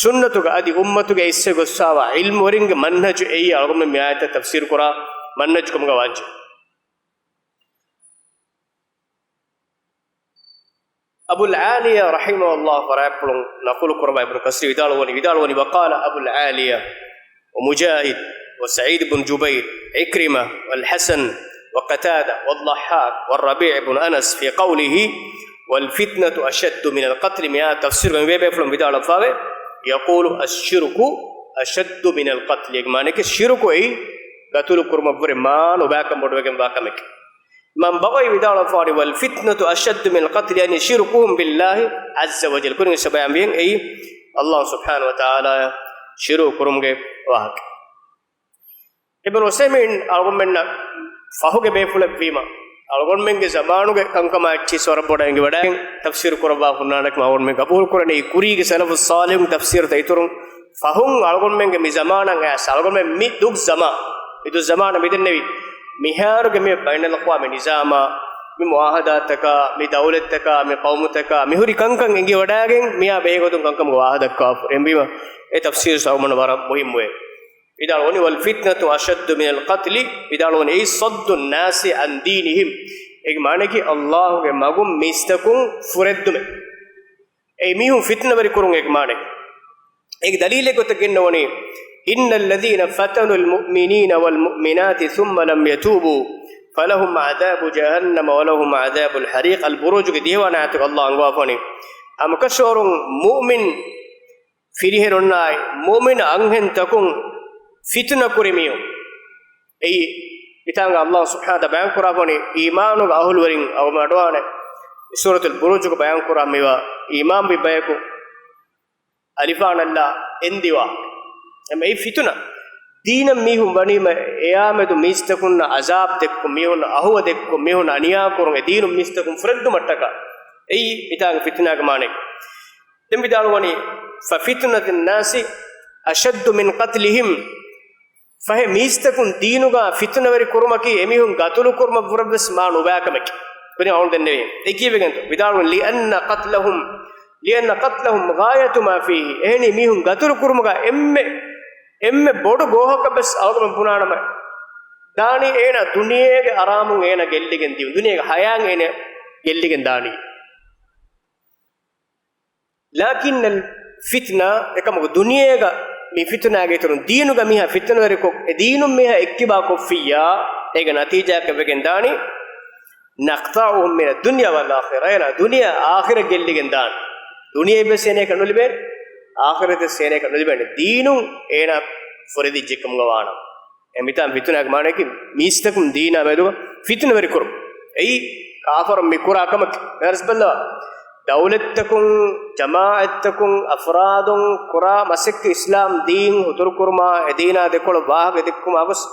ސުންނަތުގަ އަދި އުއްމަތުގެ އިސްވެ ގޮއްސާވާ އިލްމުވެރިންގެ މަންހަޖު އެއީ އަޅުގަނޑުމެން މި އާޔަތްތައް ތަފްސީރު ކުރާ މަންހަޖު ކަމުގަ ވާންޖެ. އަބުލް ޢާލިޔާ ރަޙިމަހުﷲ ފަރާތްޕުޅުން ނަޤުލު ކުރައްވާ އިބްނު ކަސީރު ވިދާޅުވަނީ، ވިދާޅުވަނީ، وقال أبو العالية ومجاهد وسعيد بن جبير عكرمة والحسن وقتادة والضحاك والربيع بن أنس في قوله والفتنة أشد من القتل، މިއާ ތަފްސީރުގަ މިވޭ ބޭފުޅުން ވިދާޅުވެފަވޭ، يقول الشرك أشد من القتل، އޭގެ މާނައަކީ ޝިރުކު އެއީ ގަތުލު ކުރުމަށްވުރެ މާ ނުބައިކަން ބޮޑުވެގެންވާ ކަމެކޭ. އިމާމް ބަޣަވީ ވިދާޅުވެފަވާނީ، والفتنة أشد من القتل، يعني شركهم بالله عز وجل. ކުރިން އިސް ބަޔާންވިހެން އެއީ ﷲ ސުބްޙާނަހޫ ވަތަޢާލާއަށް ޝިރުކު ކުރުމުގެ ވާހަކަ. އިބްނު ޢުސައިމީން އަޅުގަނޑުމެންނަށް ފަހުގެ ބޭފުޅެއްވީމަ، އަޅުގަނޑުމެންގެ ޒަމާނުގެ ކަންކަމާ އެއްޗިހި ވަރަށް ބޮޑަށް އެނގިވަޑައިގެން ތަފްސީރު ކުރައްވާ ހުންނާނެކަމަށް އަޅުގަނޑުމެން ގަބޫލު ކުރަނީ. ކުރީގެ ސަލަފު ޞާލިޙުން ތަފްސީރުތައް އިތުރުން ފަހުން އަޅުގަނޑުމެންގެ މި ޒަމާނަށް އައިސް، އަޅުގަނޑުމެން މި ދުށް ޒަމާން، މި ދުށް ޒަމާނަށް މިދެންނެވި މިހާރުގެ މި ބައިނަލްއަޤްވާމީ ނިޒާމާ، މި މުޢާހަދާތަކާ، މި ދައުލަތްތަކާ، މި ޤައުމުތަކާ، މި ހުރި ކަންކަން އެނގިވަޑައިގެން މިއާ ބެހޭގޮތުން ކަންކަމުގެ ވާހަކަ ދައްކާފަ. އެހެންވީމަ، އެ ތަފްސީރު ސައުމަން ވަރަށް މުހިއްމުވޭ. ވިދާޅުވަނީ، والفتنة أشد من القتل، ވިދާޅުވަނީ، أي صد الناس عن دينهم، އޭގެ މާނައަކީ، ﷲ ގެ މަގުން މީސްތަކުން ފުރެއްދުމެއް. އެއީ މީހުން ފިތުނަވެރި ކުރުން އޭގެ މާނައަކީ. އޭގެ ދަލީލެއް ގޮތަށް ގެންނަވަނީ، إن الذين فتنوا المؤمنين والمؤمنات ثم لم يتوبوا فلهم عذاب جهنم ولهم عذاب الحريق. البروج ގެ ދިހަވަނަ އާޔަތުގަ ﷲ އަންގަވާފަވަނީ، ހަމަކަށަވަރުން މުއުމިން ފިރިހެނުންނާއި މުއުމިން އަންހެންތަކުން ފިތުނަ ކުރި މީހުން. އެއީ، މިތާނގަ ﷲ ސުބްޙާނަހޫ ވަތަޢާލާ ބަޔާން ކުރާފަވަނީ، އީމާނުގެ އަހުލުވެރިން އަޅުގަނޑުމެން އަޑުއަހާނެ. ސޫރަތުލް ބުރޫޖުގަ ބަޔާން ކުރާ މިވާ އީމާންވި ބަޔަކު އަލިފާނަށްލާ އެންދިވާ. އެމަ އެއީ ފިތުނަ. ދީނަށް މީހުން ވަނީމަ އެއާމެދު މީސްތަކުންނަށް ޢަޒާބް ދެއްކުން، މީހުންނަށް އަހުވަ ދެއްކުން، މީހުންނަށް އަނިޔާ ކުރުން، އެ ދީނުން މީސްތަކުން ފުރެއްދުމަށްޓަކާ. އެއީ މިތާނގެ ފިތުނާގެ މާނައަކީ. ދެން ވިދާޅުވަނީ، ففتنة الناس أشد من قتلهم، ފަހެ މީސްތަކުން ދީނުގަ ފިތުނަވެރި ކުރުމަކީ އެމީހުން ގަތުލު ކުރުމަށްވުރެވެސް މާ ނުބައި ކަމެކޭ. ކުރިން އަޅުގަނޑު ދެންނެވި. އެ ކީއްވެގެންތޯ؟ ވިދާޅުވަނީ، لأن قتلهم، لأن قتلهم غاية ما فيه. އެހެނީ މީހުން ގަތުލު ކުރުމުގަ އެންމެ، އެންމެ ބޮޑު ގޯހަކަށްވެސް އަޅުގަނޑު ބުނާނަމަ، ދާނީ އޭނާ ދުނިޔޭގެ އަރާމުން އޭނާ ގެއްލިގެން ދިޔުން، ދުނިޔޭގެ ހަޔާތް އޭނާ ގެއްލިގެން ދާނީ. لكن الفتنة، އެކަމަކު ދުނިޔޭގަ މި ފިތުނާގެ އިތުރުން ދީނުގަ މީހާ ފިތުނަވެރިކޮށް، އެ ދީނުން މީހާ އެއްކިބާ ކޮށްފިއްޔާ، އޭގެ ނަތީޖާއަކަށް ވެގެން ދާނީ، نقطعهم من الدنيا والآخرة، އޭނާ ދުނިޔެ އާޚިރަތް ގެއްލިގެން ދާނެ. ދުނިޔެ ވެސް އޭނައަކަށް ނުލިބޭނެ، އާޚިރަތެއް ވެސް އޭނައަކަށް ނުލިބޭނެ. ދީނުން އޭނާ ފުރެދިއްޖެކަމުގަ ވާނަމަ. އެ މިތާ ފިތުނާގެ މާނައަކީ މީސްތަކުން ދީނާ މެދުގަ ފިތުނަވެރި ކުރުން. އެއީ ކާފަރުން މި ކުރާ ކަމަކީ. ވެރިސް ބައްލަވާ. ދައުލަތްތަކުން، ޖަމާއަތްތަކުން، އަފްރާދުން ކުރާ މަސައްކަތް އިސްލާމް ދީން ހުތުރުކުރުމާ، އެ ދީނާ ދެކޮޅަށް ވާހަކަ ދެއްކުމާ ގޮސް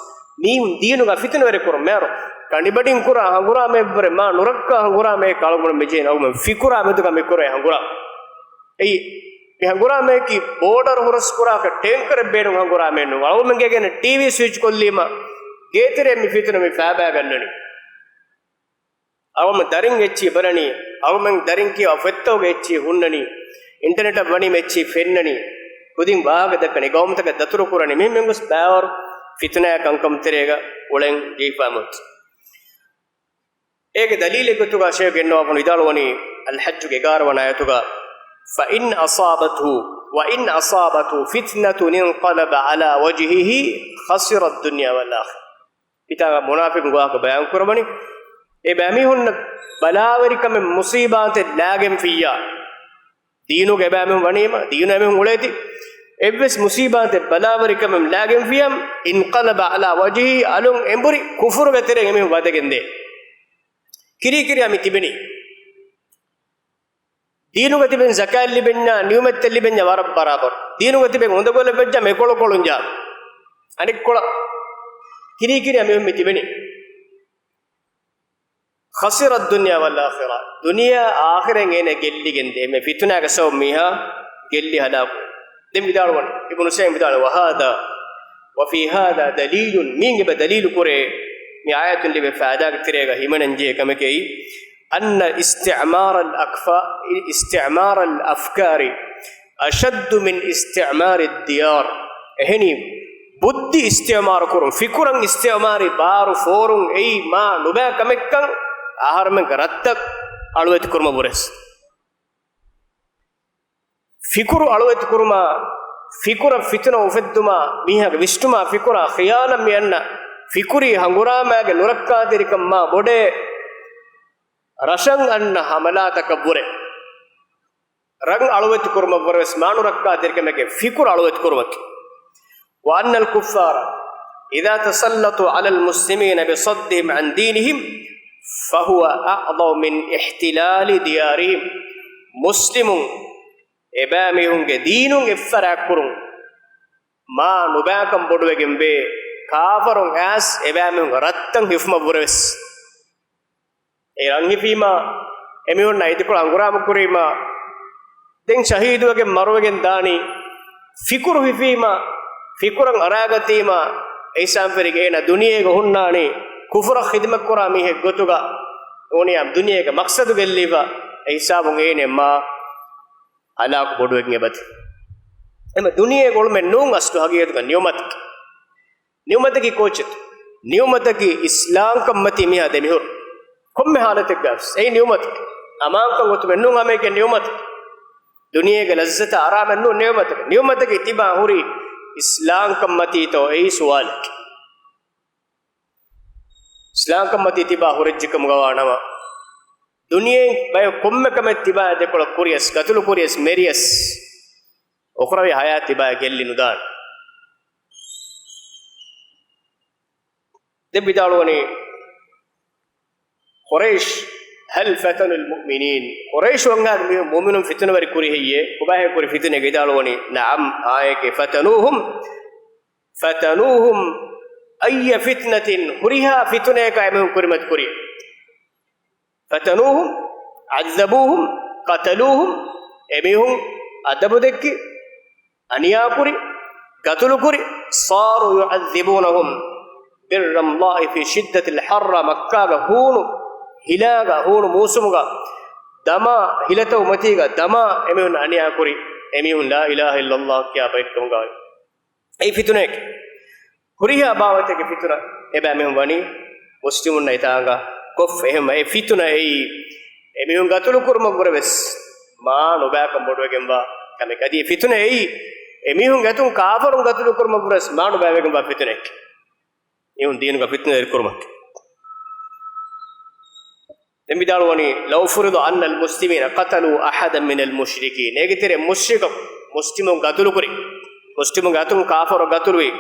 މީހުން ދީނުގަ ފިތުނަވެރި ކުރުން. މޭރު ކަނޑިބަޑިން ކުރާ ހަނގުރާމައެއްވުރެ މާ ނުރައްކާ ހަނގުރާމައެއް އަޅުގަނޑު މިޖެހެން އަޅުގަނޑު ފިކުރާ މެދުގަ މި ކުރޭ ހަނގުރާމަ. އެއީ، މި ހަނގުރާމައަކީ ބޯޑަރު ހުރަސް ކުރާކަށް ޓޭންކަރެއް ބޭނުން ހަނގުރާމައެއް ނޫން. އަޅުގަނޑުގެ ގޭގެ ޓީވީ ސުއިޗް ކޮށްލީމަ، ގޭތެރެއަށް މި ފިތުނަ މި ފައިބައިގަންނަނީ. އަޅުގަނޑު ދަރިން އެއްޗިހި ބަލަނީ، އަޅުގަނޑު ދަރިން ކިޔަވާ ފޮތްތަކުގެ އެއްޗިހި ހުންނަނީ، އިންޓަރނެޓަށް ވަނީމަ އެއްޗިހި ފެންނަނީ، ކުދިން ވާހަކަ ދައްކަނީ، ގައުމުތަކަށް ދަތުރު ކުރަނީ، މިހެން މިން ގޮސް ބައިވަރު ފިތުނައާ ކަންކަމު ތެރޭގަ އުޅެން ޖެހިފާ މިއޮތީ. އޭގެ ދަލީލެއް ގޮތުގަ ޝޭޚް ގެންނަވާފަ ވިދާޅުވަނީ، އަލްޙައްޖުގެ އެގާރަ ވަނަ އާޔަތުގަ، فإن أصابته، وإن أصابته فتنة انقلب على وجهه خسر الدنيا والآخرة. މިތާގަ މުނާފިޤުން ވާހަކަ ބަޔާން ކުރައްވަނީ، އެބައިމީހުންނަށް ބަލާވެރިކަމެއް މުޞީބާތެއް ލާގެންފިއްޔާ، ދީނުގަ އެބައިމީހުން ވަނީމަ، ދީނު އެމީހުން އުޅޭތީ، އެއްވެސް މުޞީބާތެއް ބަލާވެރިކަމެއް ލާގެންފިއްޔާ، انقلب على وجهه، އަލުން އެނބުރި ކުފުރުގެ ތެރެއިން އެމީހުން ވަދެގެންދޭ. ކިރީކިރިޔާ މި ތިބެނީ. ދީނުގަ ތިބެން ޒަކާތް ލިބެންޏާ، ނިޢުމަތްތައް ލިބެންޏާ ވަރަށް ބަރާބަރު. ދީނުގަ ތިބެން އުނދަގުލަށް ވެއްޖާ މެ ކޮޅުކޮޅުން ޖާ. އަނެއްކޮޅަށް ކިރީކިރިޔާ މި ތިބެނީ. خسر الدنيا والآخرة. ދުނިޔެ އާޚިރަތް އޭނަ ގެއްލިގެންދޭ. މި ފިތުނާގެ ސަބަބުން މީހާ ގެއްލި ހަލާކު. ދެން ވިދާޅުވަނީ، އިބްނު ސަޢީދު ވިދާޅުވަނީ، وهذا، وفي هذا دليل، މީގެ ދަލީލު ކުރޭ، މި އާޔަތުން ލިބޭ ފައިދާގެ ތެރޭގަ ހިމެނަންޖެހޭ ކަމެކޭ، أن استعمار الأكف-، استعمار الأفكار أشد من استعمار الديار. އެހެނީ، ބުއްދި އިސްތިޢުމާރު ކުރުން، ފިކުރަށް އިސްތިޢުމާރީ ބާރު ފޯރުން އެއީ މާ ނުބައި ކަމެއްކަން، އަހަރުމެންގެ ރައްތައް އަޅުވެތި ކުރުމަށްވުރެސް. ފިކުރު އަޅުވެތި ކުރުމާ، ފިކުރަށް ފިތުނަ އުފެއްދުމާ، މީހާގެ ވިސްނުމާ ފިކުރާ ޚިޔާލަށް މި އަންނަ ފިކުރީ ހަނގުރާމައިގެ ނުރައްކާތެރިކަން މާ ބޮޑޭ، ރަށަށް އަންނަ ހަމަލާތަކަށްވުރެ. ރަން އަޅުވެތި ކުރުމަށްވުރެވެސް މާ ނުރައްކާތެރިކަމެކޭ ފިކުރު އަޅުވެތި ކުރުމަކީ. وأن الكفار إذا تسلطوا على المسلمين بصدهم عن دينهم فهو أعظم من احتلال ديارهم. މުސްލިމުން އެބައިމީހުންގެ ދީނުން އެއްފަރާތްކުރުން މާ ނުބައިކަން ބޮޑުވެގެންވޭ، ކާފަރުން އައިސް އެބައިމީހުންގެ ރަށްތައް ހިފުމަށްވުރެވެސް. އެ ރަން ހިފީމާ، އެމީހުންނާ އިދިކޮޅު ހަނގުރާމަ ކުރީމާ، ދެން ޝަހީދުވެގެން މަރުވެގެން ދާނީ. ފިކުރު ހިފީމާ، ފިކުރަށް އަރާގަތީމާ، އެހިސާބުން އޭނާ ދުނިޔޭގަ ހުންނާނީ ކުފުރަށް ޚިދުމަތް ކުރާ މީހެއް ގޮތުގަ ނޫނިއްޔާ ދުނިޔޭގެ މަޤްޞަދު ގެއްލީފަ، އެހިސާބުން އޭނަ މާ ހަލާކު ބޮޑުވެގެން އެބަތި. އެމަ ދުނިޔޭގަ އުޅުމެއް ނޫން އަސްލު ހަގީގަތުގަ ނިޢުމަތަކީ. ނިޢުމަތަކީ ކޯޗެއް؟ ނިޢުމަތަކީ އިސްލާމްކަންމަތީ މީހާ ދެމިހުރު. ކޮންމެ ޙާލަތެއްގަވެސް އެއީ ނިޢުމަތެއް. އަމާންކަން އޮތުމެއް ނޫން ހަމައެކަނި ނިޢުމަތެއް. ދުނިޔޭގެ ލައްޒަތަށް އަރާމެއް ނޫން ނިޢުމަތެއް. ނިޢުމަތަކީ ތިބާ ހުރީ އިސްލާމްކަންމަތީތޯ އެއީ ސުވާލެއް. އިސްލާމްކަންމަތީ ތިބާ ހުރެއްޖެކަމުގަވާނަމަ، ދުނިޔެއިން ބައެއް ކޮންމެ ކަމެއް ތިބާ ދެކޮޅަށް ކުރިޔަސް، ގަތުލު ކުރިޔަސް، މެރިޔަސް، އުޚްރަވީ ޙަޔާތް ތިބާ ގެއްލި ނުދާނެ. ދެން ވިދާޅުވަނީ، ޤުރައިޝް، هل فتنوا المؤمنين؟ ޤުރައިޝް ވަންހާގެ މީހުން މުއުމިނުން ފިތުނަވެރި ކުރި ހެއްޔޭ؟ ކޮބާހޭ ކުރި ފިތުނައިގެ؟ ވިދާޅުވަނީ، نعم، އާނއެކޭ، فتنوهم، فتنوهم أي فتنة، ހުރިހާ ފިތުނައަކާ އެމީހުން ކުރިމަތި ކުރި. فتنوهم، عذبوهم، قتلوهم، އެމީހުން އަދަބު ދެއްކި، އަނިޔާކުރި، ގަތުލުކުރި، صاروا يعذبونهم بالرمضاء في شدة الحرة، މައްކާގަ ހޫނު ހިލާގަ، ހޫނު މޫސުމުގަ ދަމާ، ހިލަތައް މަތީގަ ދަމާ އެމީހުން އަނިޔާކުރި، އެމީހުން لا إله إلا الله ކިޔާ ބައެއްކަމުގައި. އެއީ ފިތުނައެކޭ. ހުރިހާ ބާވަތެއްގެ ފިތުނަ އެބައިމީހުން ވަނީ މުސްލިމުންނަށް އެތާނގަ ކޮށްފަ. އެހެންވެ، އެ ފިތުނައީ އެމީހުން ގަތުލުކުރުމަށްވުރެ ވެސް މާ ނުބައިކަން ބޮޑުވެގެންވާ ކަމެކޭ. އަދި އެ ފިތުނައީ އެމީހުން އެތުން ކާފަރުން ގަތުލުކުރުމަށްވުރެ ވެސް މާ ނުބައިވެގެންވާ ފިތުނައެކޭ. މީހުން ދީނުގަ ފިތުނަވެރިކުރުމަކީ. ދެން ވިދާޅުވަނީ، لو فرض أن المسلمين قتلوا أحدا من المشركين، އޭގެ ތެރޭ މުޝްރިކަކު މުސްލިމުން ގަތުލުކުރި، މުސްލިމުންގެ އަތުން ކާފަރު ގަތުލުވި،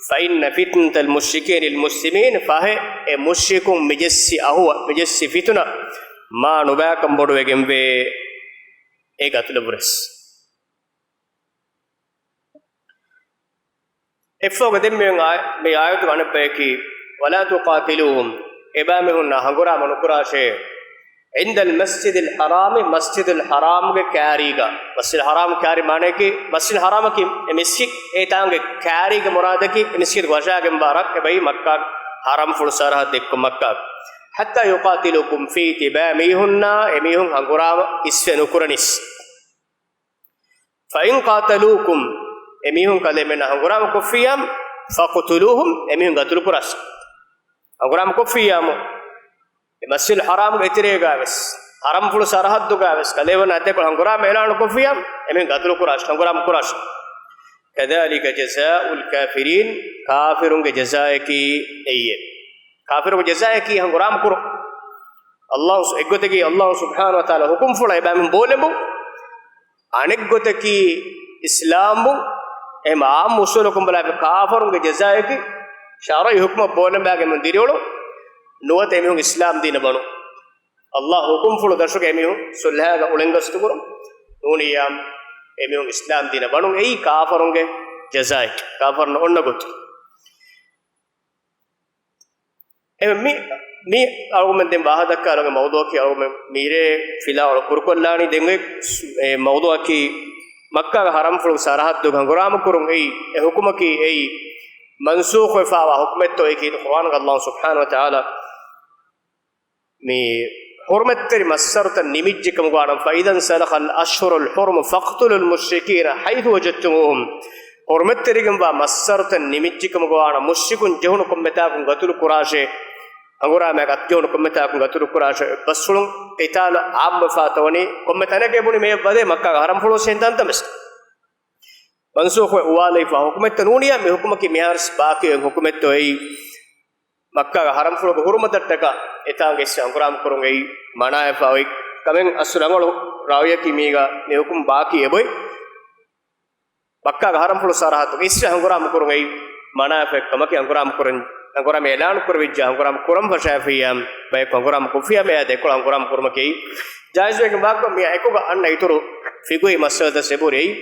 فإن فتنة المشركين للمسلمين، ފަހެ އެ މުޝްރިކުން މިޖެއްސި އަހުވަ، މިޖެއްސި ފިތުނަ މާ ނުބައިކަން ބޮޑުވެގެންވޭ އެ ގަތުލުވުރެސް. އެއްފަހުގަ ދެން މި އާ-، މި އާޔަތުގެ އަނެއްބަޔަކީ، ولا تقاتلوهم، އެބައިމީހުންނާ ހަނގުރާމަ ނުކުރާށޭ، عند المسجد الحرام، މަސްޖިދުލް ޙަރާމްގެ ކާރީގަ. މަސްޖިދުލް ޙަރާމް ކާރި މާނަޔަކީ، މަސްޖިދުލް ޙަރާމަކީ އެ މިސްކިތް، އެ ތާނގެ ކާރީގެ މުރާދަކީ އެ މިސްކިތް ވަށާގެންވާ ރަށް އެބައި މައްކާ ޙަރަމްފުޅު ސަރަޙައްދެއްކޮށް މައްކާ. حتى يقاتلوكم فيه، ތިބާމީހުންނާ އެމީހުން ހަނގުރާމަ އިސްވެ ނުކުރަނީސް. فإن قاتلوكم، އެމީހުން ކަލޭމެންނާ ހަނގުރާމަ ކޮށްފިއްޔާމު، فاقتلوهم، އެމީހުން ގަތުލު ކުރާށި. ހަނގުރާމަ ކޮށްފިއްޔާމު، އެ މަސްޖިދުލް ޙަރާމްގެ އެތެރޭގަ ވެސް، ޙަރަމްފުޅު ސަރަޙައްދުގަ ވެސް، ކަލޭމެންނާ އެތަންކޮޅު ހަނގުރާމަ އިޢުލާނު ކޮށްފިއްޔާމު، އެމީހުން ގަތުލު ކުރާށި، ހަނގުރާމަ ކުރާށި. كذلك جزاء الكافرين، ކާފިރުންގެ ޖަޒާއަކީ އެއީ. ކާފިރުންގެ ޖަޒާއަކީ ހަނގުރާމަ ކުރުން. ﷲ ސު-، އެއްގޮތަކީ ﷲ ސުބްޙާނަހޫ ވަތަޢާލާ ޙުކުމްފުޅަށް އެބައިމީހުން ބޯލެނބުން. އަނެއްގޮތަކީ އިސްލާމްވުން. އެހެން ޢާއްމު އުޞޫލަކުން ބަލާފި ކާފަރުންގެ ޖަޒާއަކީ ޝަރުޢީ ޙުކުމަށް ބޯލެނބާގެން ދިރިއުޅުން. ނުވަތަ އެމީހުން އިސްލާމް ދީނަށް ވަނުން. ﷲ ޙުކުމްފުޅު ދަށުގަ އެމީހުން ޞުލްޙައިގަ އުޅެން ގަސްތުކުރުން. ނޫނިއްޔާ އެމީހުން އިސްލާމް ދީނަށް ވަނުން އެއީ ކާފަރުންގެ ޖަޒާއަކީ. ކާފަރުންނަށް އޮންނަ ގޮތުން. އެ މި، މި އަޅުގަނޑުމެން ދެން ވާހަކަ ދައްކާލުމުގެ މައުޟޫޢަކީ އަޅުގަނޑުމެން މިރޭ ފިލާވަޅު ކުރުކޮށްލާނީ. ދެން އެ ސު-، އެ މައުޟޫޢަކީ މައްކާގެ ޙަރަމްފުޅު ސަރަޙައްދުގެ ހަނގުރާމަ ކުރުން އެއީ، އެ ޙުކުމަކީ އެއީ މަންސޫޚުވެފާވާ ޙުކުމެއްތޯ އެއީ ކީރިތި ޤުރްއާނުގަ ﷲ ސުބްޙާނަހޫ ވަތަޢާލާ މި ޙުރުމަތްތެރި މައްސަރުތައް ނިމިއްޖެ ކަމުގަ ވާނަމަ، فإذا انسلخ الأشهر الحرم فاقتلوا المشركين حيث وجدتموهم، ޙުރުމަތްތެރިގެންވާ މައްސަރުތައް ނިމިއްޖެ ކަމުގަ ވާނަމަ، މުޝްރިކުން ޖެހުނު ކޮންމެތާކުން ގަތުލު ކުރާށޭ، ހަނގުރާމައިގަ އަތްޖެހުނު ކޮންމެތާކުން ގަތުލު ކުރާށޭ. އެއްބަސްފުޅުން ޤިތާލު ޢާއްމުވެފާ ތަވަނީ ކޮންމެ ތަނެއްގަ ބުނި މި އެއްވަދެ މައްކާގެ ޙަރަމްފުޅު ވެސް އެހެން ތަންތަން ވެސް. މަންސޫޚުވެ އުވާލެވިފަ ޙުކުމެއްތަ ނޫނިޔާ މި ޙުކުމަކީ މިހާރުސް ބާކީ އޮތް ޙުކުމެއްތޯ އެއީ މައްކާގެ ޙަރަމްފުޅުގެ ޙުރުމަތަށްޓަކާ އެތާނގެ އިސް ހަނގުރާމަ ކުރުން އެއީ މަނާވެފަ އޮތް ކަމެއް. އަސްލު ރަނގަޅު ރާވީއަކީ މީގަ މި ޙުކުމް ބާކީ އެބައޮތް. މައްކާގެ ޙަރަމްފުޅު ސަރަޙައްދުގެ އިސް ހަނގުރާމަ ކުރުން އެއީ މަނާވެފަ އޮތް ކަމަކީ ހަނގުރާމަ ކުރަން، ހަނގުރާމަ އިޢުލާނު ކުރެވިއްޖެ ހަނގުރާމަ ކުރަން ފަށާފިއްޔާ ބަޔަކު ހަނގުރާމަ ކޮށްފިއްޔާ އެއާ ދެކޮޅަށް ހަނގުރާމަ ކުރުމަކީ ޖާއިޒުވެގެން ވާކަމަށް މިއާ އެކުގަ އަންނަ އިތުރު ފިޤުހީ މައްސަލަތައް އެބަހުރި އެއީ.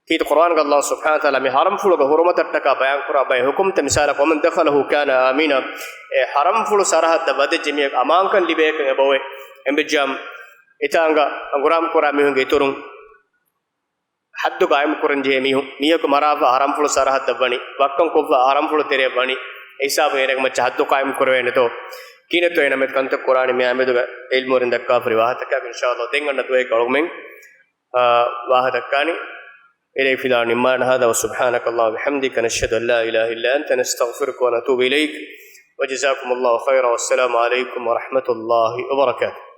ކީރިތި ޤުރްއާނުގަ ﷲ ސުބްޙާނަހޫ ވަތަޢާލާ މި ޙަރަމްފުޅުގެ ޙުރުމަތަށްޓަކާ ބަޔާންކުރާ ބައެއް ޙުކުމްތައް މިސާލަކަށް، ومن دخله كان آمنا، އެ ޙަރަމްފުޅު ސަރަޙައްދަށް ވަދެއްޖެ މީހަކު އަމާންކަން ލިބޭކަން އެބައޮތް. އެނބެއްޖާމު އެތާނގަ ހަނގުރާމަ ކުރާ މީހުންގެ އިތުރުން ޙައްދު ޤާއިމު ކުރަން ޖެހޭ މީހުން، މީހަކު މަރާފަ ޙަރަމްފުޅު ސަރަޙައްދަށް ވަނީ، ވައްކަން ކޮށްފަ ޙަރަމްފުޅު ތެރެއަށް ވަނީ، އެ ހިސާބުން އޭނަގެ މައްޗަށް ޙައްދު ޤާއިމު ކުރެވޭނެތޯ؟ ކިހިނެއްތޯ އޭނަ މި ކަންތައް ކުރާނީ މި އާމެދުގަ ޢިލްމުވެރިން ދައްކާފައި ވާހަކަ ދައްކާފަ އިންޝާﷲ. ދެން އަންނަ ދުވަހެއްގަ އަޅުގަނޑުމެން އާ، ވާހަކަ ދައްކާނީ. އިރޭ ފިލާ ނިންމާނަ. هذا وسبحانك اللهم وبحمدك، نشهد أن لا إله إلا أنت، نستغفرك ونتوب إليك، وجزاكم الله خيرا، والسلام عليكم ورحمة الله وبركاته.